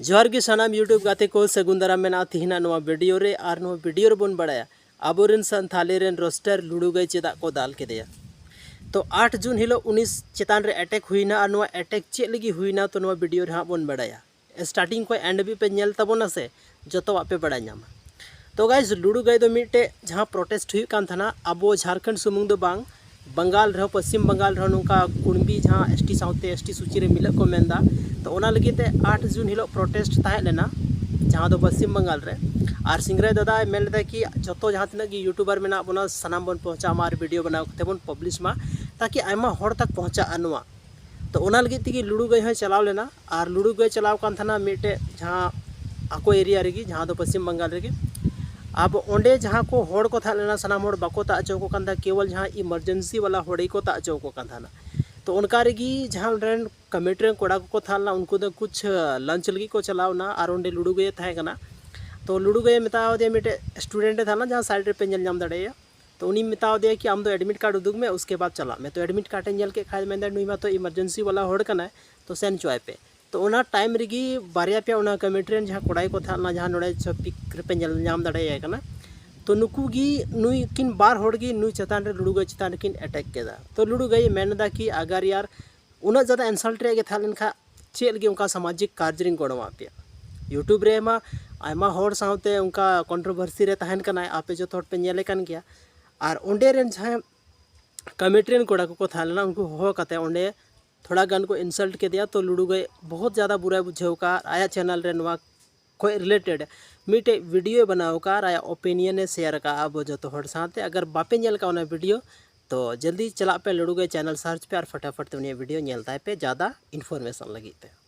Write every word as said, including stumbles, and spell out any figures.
ᱡᱚᱦᱟᱨ ᱜᱮ ᱥᱟᱱᱟᱢ YouTube ᱜᱟᱛᱮ ᱠᱚ, ᱥᱟᱹᱜᱩᱱ ᱫᱟᱨᱟᱢ ᱢᱮᱱᱟᱜᱼᱟ ᱛᱤᱦᱤᱧᱟᱜ ᱱᱚᱣᱟ ᱵᱷᱤᱰᱤᱭᱳ ᱨᱮ᱾ ᱟᱨ ᱱᱚᱣᱟ ᱵᱷᱤᱰᱤᱭᱳ ᱨᱮᱵᱚᱱ ᱵᱟᱲᱟᱭᱟ ᱟᱵᱚᱨᱮᱱ ᱥᱟᱱᱛᱷᱟᱞᱤ ᱨᱮᱱ ᱨᱳᱥᱴᱟᱨ ᱞᱩᱰᱩ ᱜᱟᱹᱭ ᱪᱮᱫᱟᱜ ᱠᱚ ᱫᱟᱞ ᱠᱮᱫᱮᱭᱟ᱾ ᱛᱚ ᱟᱴ ᱡᱩᱱ ᱦᱤᱞᱳᱜ ᱩᱱᱤ ᱪᱮᱛᱟᱱ ᱨᱮ ᱮᱴᱮᱠ ᱦᱩᱭᱱᱟ, ᱟᱨ ᱱᱚᱣᱟ ᱮᱴᱮᱠ ᱪᱮᱫ ᱞᱟᱹᱜᱤᱫ ᱦᱩᱭᱱᱟ, ᱛᱚ ᱱᱚᱣᱟ ᱵᱷᱤᱰᱤᱭᱳ ᱨᱮ ᱦᱟᱸᱜ ᱵᱚᱱ ᱵᱟᱲᱟᱭᱟ᱾ ᱥᱴᱟᱨᱴᱤᱝ ᱠᱷᱚᱱ ᱮᱱᱰ ᱦᱟᱹᱵᱤᱡ ᱯᱮ ᱧᱮᱞ ᱛᱟᱵᱚᱱᱟ ᱥᱮ, ᱡᱚᱛᱚᱣᱟᱜ ᱯᱮ ᱵᱟᱲᱟᱭ ᱧᱟᱢᱟ᱾ ᱛᱚ ᱜᱟᱭᱥ, ᱞᱩᱰᱩ ᱜᱟᱹᱭ ᱫᱚ ᱢᱤᱫᱴᱮᱡ ᱡᱟᱦᱟᱸ ᱯᱨᱚᱴᱮᱥᱴ ᱦᱩᱭᱩᱜ ᱠᱟᱱ ᱛᱟᱦᱮᱱᱟ ᱟᱵᱚ ᱡᱷᱟᱲᱠᱷᱚᱸᱰ ᱥᱩᱢᱩᱝ ᱫᱚ ᱵᱟᱝ, ᱵᱟᱝᱜᱟᱞ ᱨᱮᱦᱚᱸ, ᱯᱚᱥᱪᱤᱢ ᱵᱟᱝᱜᱟᱞ ᱨᱮᱦᱚᱸ ᱱᱚᱝᱠᱟ ᱠᱩᱲᱢᱤ ᱡᱟᱦᱟᱸ ᱮᱥᱴᱤ ᱥᱟᱶᱛᱮ ᱮᱥᱴᱤ ᱥᱩᱪᱤ ᱨᱮ ᱢᱤᱞᱟᱹᱜ ᱠᱚ ᱢᱮᱱᱫᱟ᱾ ᱛᱚ ᱚᱱᱟ ᱞᱟᱹᱜᱤᱫ ᱛᱮ ᱟᱴ ᱡᱩᱱ ᱦᱤᱞᱳᱜ ᱯᱨᱚᱴᱮᱥᱴ ᱛᱟᱦᱮᱸ ᱞᱮᱱᱟ, ᱡᱟᱦᱟᱸ ᱫᱚ ᱯᱚᱥᱪᱤᱢ ᱵᱟᱝᱜᱟᱞ ᱨᱮ᱾ ᱟᱨ ᱥᱤᱝᱨᱟᱭ ᱫᱟᱫᱟᱭ ᱢᱮᱱ ᱞᱮᱫᱟ ᱠᱤ ᱡᱚᱛᱚ ᱡᱟᱦᱟᱸ ᱛᱤᱱᱟᱹᱜ ᱜᱮ ᱭᱩᱴᱩᱵᱟᱨ ᱢᱮᱱᱟᱜ ᱵᱚᱱᱟ, ᱥᱟᱱᱟᱢ ᱵᱚᱱ ᱯᱚᱦᱪᱟᱜ ᱢᱟ ᱟᱨ ᱵᱷᱤᱰᱤᱭᱳ ᱵᱮᱱᱟᱣ ᱠᱟᱛᱮ ᱵᱚᱱ ᱯᱟᱵᱽᱞᱤᱥ ᱢᱟ, ᱛᱟᱠᱤ ᱟᱭᱢᱟ ᱦᱚᱲ ᱛᱟᱠ ᱯᱚᱦᱪᱟᱜᱼᱟ ᱱᱚᱣᱟ᱾ ᱛᱚ ᱚᱱᱟ ᱞᱟᱹᱜᱤᱫ ᱛᱮᱜᱮ ᱞᱩᱰᱩ ᱜᱟᱹᱭ ᱦᱚᱸᱭ ᱪᱟᱞᱟᱣ ᱞᱮᱱᱟ᱾ ᱟᱨ ᱞᱩᱰᱩ ᱜᱟᱹᱭ ᱪᱟᱞᱟᱣ ᱠᱟᱱ ᱛᱟᱦᱮᱱᱟ ᱢᱤᱫᱴᱮᱡ ᱡᱟᱦᱟᱸ ᱟᱠᱚ ᱮᱨᱤᱭᱟ ᱨᱮᱜᱮ, ᱡᱟᱦᱟᱸ ᱫᱚ ᱯᱚᱥᱪᱤᱢ ᱵᱟᱝᱜᱟᱞ ᱨᱮᱜᱮ᱾ ᱟᱵᱚ ᱚᱸᱰᱮ ᱡᱟᱦᱟᱸ ᱠᱚ ᱦᱚᱲ ᱠᱚ ᱛᱟᱦᱮᱸ ᱞᱮᱱᱟ, ᱥᱟᱱᱟᱢ ᱦᱚᱲ ᱵᱟᱠᱚ ᱛᱟᱜ ᱦᱚᱪᱚ ᱟᱠᱚ ᱠᱟᱱ ᱛᱟᱦᱮᱸᱫ, ᱠᱮᱵᱚᱞ ᱡᱟᱦᱟᱸ ᱤᱢᱟᱨᱡᱮᱱᱥᱤ ᱵᱟᱞᱟ ᱦᱚᱲ ᱜᱮᱠᱚ ᱛᱟᱜ ᱦᱚᱪᱚ ᱟᱠᱚ ᱠᱟᱱ ᱛᱟᱦᱮᱱᱟ᱾ ᱛᱚ ᱚᱱᱠᱟ ᱨᱮᱜᱮ ᱡᱟᱦᱟᱸ ᱚᱸᱰᱮ ᱨᱮᱱ ᱠᱚᱢᱤᱴᱤ ᱨᱮᱱ ᱠᱚᱲᱟ ᱠᱚᱠᱚ ᱛᱟᱦᱮᱸ ᱞᱮᱱᱟ, ᱩᱱᱠᱩ ᱫᱚ ᱠᱩᱪ ᱞᱟᱧᱪ ᱞᱟᱹᱜᱤᱫ ᱠᱚ ᱪᱟᱞᱟᱣ ᱮᱱᱟ᱾ ᱟᱨ ᱚᱸᱰᱮ ᱞᱩᱰᱩ ᱜᱟᱹᱭᱮ ᱛᱟᱦᱮᱸ ᱠᱟᱱᱟ᱾ ᱛᱚ ᱞᱩᱰᱩ ᱜᱟᱹᱭᱮ ᱢᱮᱛᱟᱣ ᱫᱮᱭᱟ, ᱢᱤᱫᱴᱮᱡ ᱥᱴᱩᱰᱮᱱᱴ ᱮ ᱛᱟᱦᱮᱸ ᱞᱮᱱᱟ, ᱡᱟᱦᱟᱸ ᱥᱟᱭᱤᱰ ᱨᱮᱯᱮ ᱧᱮᱞ ᱧᱟᱢ ᱫᱟᱲᱮᱭᱟᱭᱟ᱾ ᱛᱚ ᱩᱱᱤ ᱢᱮᱛᱟᱣ ᱫᱮᱭᱟ ᱠᱤ ᱟᱢ ᱫᱚ ᱮᱰᱢᱤᱴ ᱠᱟᱨᱰ ᱩᱫᱩᱜ ᱢᱮ, ᱩᱥᱠᱮ ᱵᱟᱫ ᱪᱟᱞᱟᱜ ᱢᱮ᱾ ᱛᱚ ᱮᱰᱢᱤᱴ ᱠᱟᱨᱰ ᱮ ᱧᱮᱞ ᱠᱮᱫ ᱠᱷᱟᱡ ᱢᱮᱱᱫᱟ, ᱱᱩᱭ ᱢᱟᱛᱚ ᱤᱢᱟᱨᱡᱮᱱᱥᱤ ᱵᱟᱞᱟ ᱦᱚᱲ ᱠᱟᱱᱟᱭ, ᱛᱚ ᱥᱮᱱ ᱦᱚᱪᱚᱣᱟᱭ ᱯᱮ᱾ ᱛᱚ ᱚᱱᱟ ᱴᱟᱭᱤᱢ ᱨᱮᱜᱮ ᱵᱟᱨᱭᱟ ᱯᱮᱭᱟ ᱚᱱᱟ ᱠᱚᱢᱤᱴᱤ ᱨᱮᱱ ᱡᱟᱦᱟᱸ ᱠᱚᱲᱟ ᱠᱚ ᱛᱟᱦᱮᱸ ᱞᱮᱱᱟ, ᱡᱟᱦᱟᱸ ᱱᱚᱰᱮ ᱪᱷᱚᱵᱤ ᱨᱮᱯᱮ ᱧᱮᱞ ᱧᱟᱢ ᱫᱟᱲᱮᱭᱟᱭ ᱠᱟᱱᱟ, ᱛᱚ ᱱᱩᱠᱩ ᱜᱮ, ᱱᱩᱭ ᱠᱤᱱ ᱵᱟᱨ ᱦᱚᱲ ᱜᱮ ᱱᱩᱭ ᱪᱮᱛᱟᱱ ᱨᱮ, ᱞᱩᱰᱩ ᱜᱟᱹᱭ ᱪᱮᱛᱟᱱ ᱨᱮᱠᱤᱱ ᱮᱴᱮᱠ ᱠᱮᱫᱟ᱾ ᱛᱚ ᱞᱩᱰᱩ ᱜᱟᱹᱭ ᱢᱮᱱ ᱮᱫᱟ ᱠᱤ ᱟᱜᱟᱨ ᱭᱟᱨ ᱩᱱᱟᱹᱜ ᱡᱟᱫᱟ ᱤᱱᱥᱟᱞᱴ ᱨᱮᱭᱟᱜ ᱜᱮ ᱛᱟᱦᱮᱸ ᱞᱮᱱ ᱠᱷᱟᱡ ᱪᱮᱫ ᱞᱟᱹᱜᱤᱫ ᱚᱱᱠᱟ ᱥᱟᱢᱟᱡᱤᱠ ᱠᱟᱨᱡᱽ ᱨᱤᱧ ᱜᱚᱲᱚᱣᱟᱜ ᱯᱮᱭᱟ? ᱭᱩᱴᱩᱵᱽ ᱨᱮ ᱢᱟ ᱟᱭᱢᱟ ᱦᱚᱲ ᱥᱟᱶᱛᱮ ᱚᱱᱠᱟ ᱠᱚᱱᱴᱨᱳᱵᱷᱟᱨᱥᱤ ᱨᱮ ᱛᱟᱦᱮᱱ ᱠᱟᱱᱟᱭ, ᱟᱯᱮ ᱡᱚᱛᱚ ᱦᱚᱲ ᱯᱮ ᱧᱮᱞᱮ ᱠᱟᱱ ᱜᱮᱭᱟ᱾ ᱟᱨ ᱚᱸᱰᱮ ᱨᱮᱱ ᱡᱟᱦᱟᱸᱭ ᱠᱚᱢᱤᱴᱤ ᱨᱮᱱ ᱠᱚᱲᱟ ᱠᱚᱠᱚ ᱛᱟᱦᱮᱸ ᱞᱮᱱᱟ, ᱩᱱᱠᱩ ᱦᱚᱦᱚ ᱠᱟᱛᱮ ᱚᱸᱰᱮ ᱛᱷᱚᱲᱟ ᱜᱟᱱ ᱠᱚ ᱤᱱᱥᱟᱞᱴ ᱠᱮᱫᱮᱭᱟ᱾ ᱛᱚ ᱞᱩᱰᱩ ᱜᱟᱹᱭ ᱵᱚᱦᱩᱛ ᱡᱟᱫᱟ ᱵᱩᱨᱟᱭ ᱵᱩᱡᱷᱟᱹᱣ ᱠᱟᱜᱼᱟ᱾ ᱟᱨ ᱟᱭᱟᱜ ᱪᱮᱱᱮᱞ ᱨᱮ ᱱᱚᱣᱟ ᱠᱷᱚᱡ ᱨᱤᱞᱮᱴᱮᱰ ᱢᱤᱫᱴᱮᱡ ᱵᱷᱤᱰᱤᱭᱳᱭ ᱵᱮᱱᱟᱣ ᱟᱠᱟᱫᱼᱟ ᱟᱨ ᱟᱭᱟᱜ ᱳᱯᱤᱱᱤᱭᱚᱱ ᱮ ᱥᱮᱭᱟᱨ ᱟᱠᱟᱫᱼᱟ ᱟᱵᱚ ᱡᱚᱛᱚ ᱦᱚᱲ ᱥᱟᱶᱛᱮ᱾ ᱟᱜᱟᱨ ᱵᱟᱯᱮ ᱧᱮᱞ ᱠᱟᱜᱼᱟ ᱚᱱᱟ ᱵᱷᱤᱰᱤᱭᱳ, ᱛᱚ ᱡᱚᱞᱫᱤ ᱪᱟᱞᱟᱜ ᱯᱮ, ᱞᱩᱰᱩ ᱜᱟᱹᱭ ᱪᱮᱱᱮᱞ ᱥᱟᱨᱪ ᱯᱮ ᱟᱨ ᱯᱷᱚᱴᱟᱯᱷᱚᱴ ᱛᱮ ᱩᱱᱤᱭᱟᱜ ᱵᱷᱤᱰᱤᱭᱳ ᱧᱮᱞ ᱛᱟᱭ ᱯᱮ ᱡᱟᱫᱟ ᱤᱱᱯᱷᱚᱨᱢᱮᱥᱚᱱ ᱞᱟᱹᱜᱤᱫ ᱛᱮ᱾